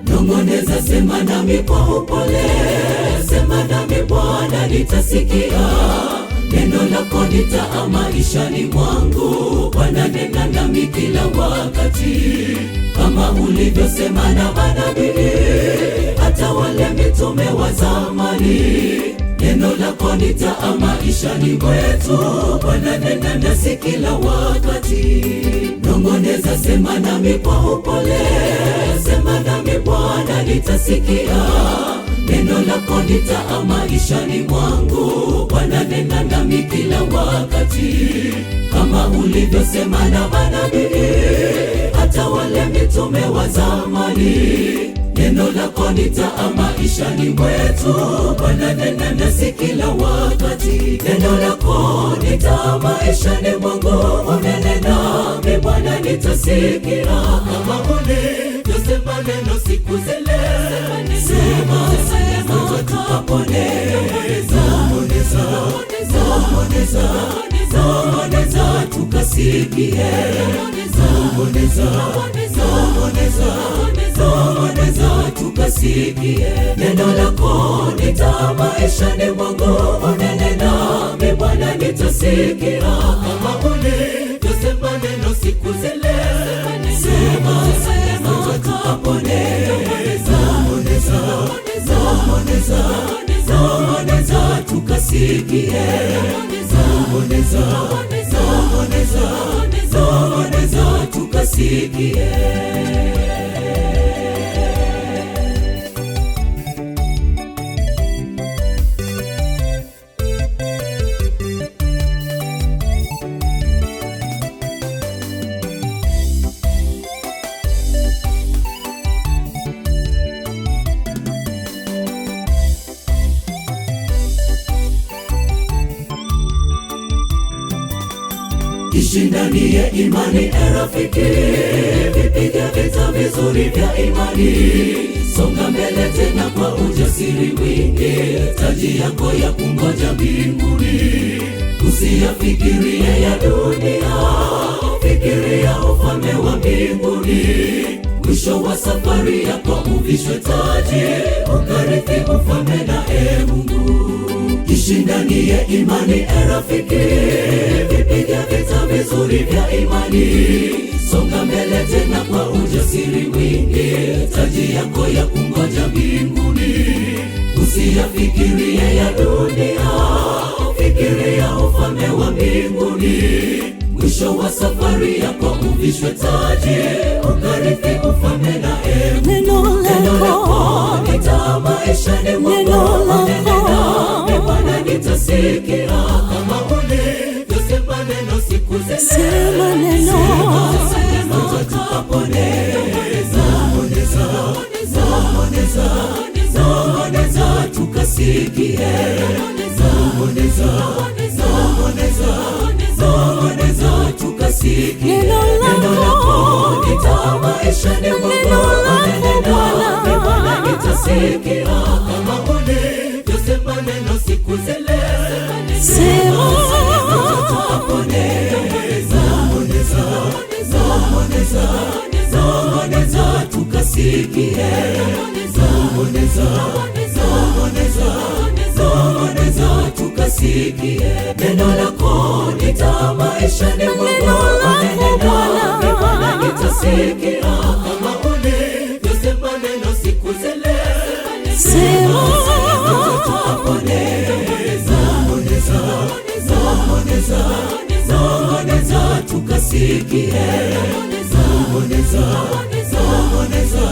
Nong'oneza, sema nami kwa upole, sema nami Bwana, nitasikia neno lako nitaa maishani mwangu. Bwana, nena nami kila wakati, kama ulivyosema na manabii, hata wale mitume wa zamani. Neno lako ni taa maishani mwetu, Bwana, nena nasi kila wakati. Nong'oneza, sema nami kwa upole, sema nami Bwana, nitasikia neno lako ni taa maishani mwangu. Bwana, nena nami kila wakati, kama ulivyosema na manabii, hata wale mitume wa zamani. Neno lako ni taa maishani mwetu, Bwana, nena nasi kila wakati. Neno lako ni taa maishani mwangu, unene nami Bwana, nitasikia kama ulivyosema neno siku zile. Sema, sema tukapone. Nong'oneza, nong'oneza, nong'oneza tukasikie. Nong'oneza, nong'oneza, nong'oneza tukasikie. Neno lako ni taa maishani mwangu, unene nami Bwana, nitasikia kama ulivyosema neno siku zile. Sema, sema tukapone. Nong'oneza, nong'oneza, nong'oneza tukasikie. Nong'oneza, nong'oneza, nong'oneza tukasikie. Ishindanie imani, e rafiki, vipige vita vizuri vya imani. Songa mbele tena kwa ujasiri mwingi, taji yako ya kungoja mbinguni. Usiyafikirie ya dunia, fikiria ufalme wa mbinguni. Mwisho wa safari yako uvishwe taji, ukarithi ufalme na e Mungu. Ishindanie imani, e rafiki, vipige vita vizuri vya imani. Songa mbele tena kwa ujasiri mwingi, taji yako ya kungoja mbinguni. Usiyafikirie ya dunia, fikiria ufalme wa mbinguni. Mwisho wa safari yako uvishwe taji, ukarithi ufalme na e Mungu. Neno Neno lako, lako ni taa maishani mwangu, Neno lako. unene nami Bwana, nitasikia kama ulivyosema neno siku zile. Sema neno. Sema, sema tukapone. Nong'oneza, nong'oneza, nong'oneza tukasikie. Nong'oneza, nong'oneza, nong'oneza tukasikie. Neno Neno lako. lako ni taa maishani mwangu, Neno lako unene nami Bwana. Bwana, nitasikia kama ulivyosema neno siku zile. Sema. Tukapone. Nong'oneza, nong'oneza, nong'oneza tukasikie. Nong'oneza, nong'oneza, nong'oneza tukasikie. Neno lako ni taa maishani mwangu, Neno lako unene nami Bwana. Bwana, nitasikia kama ulivyosema neno siku zile. Sema. Tukapone. Nong'oneza, nong'oneza, nong'oneza tukasikie. Nong'oneza, nong'oneza,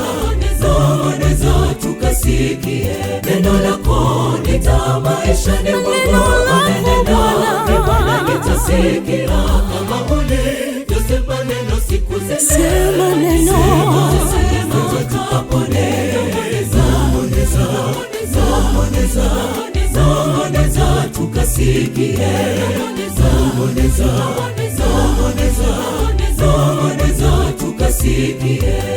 nong'oneza tukasikie. Neno lako ni taa maishani mwangu, Neno lako unene nami Bwana. Bwana, nitasikia kama ulivyosema neno siku zile. Sema neno. Sema, tukapone. Nong'oneza, nong'oneza, nong'oneza tukasikie. Nong'oneza, nong'oneza, nong'oneza Usikie.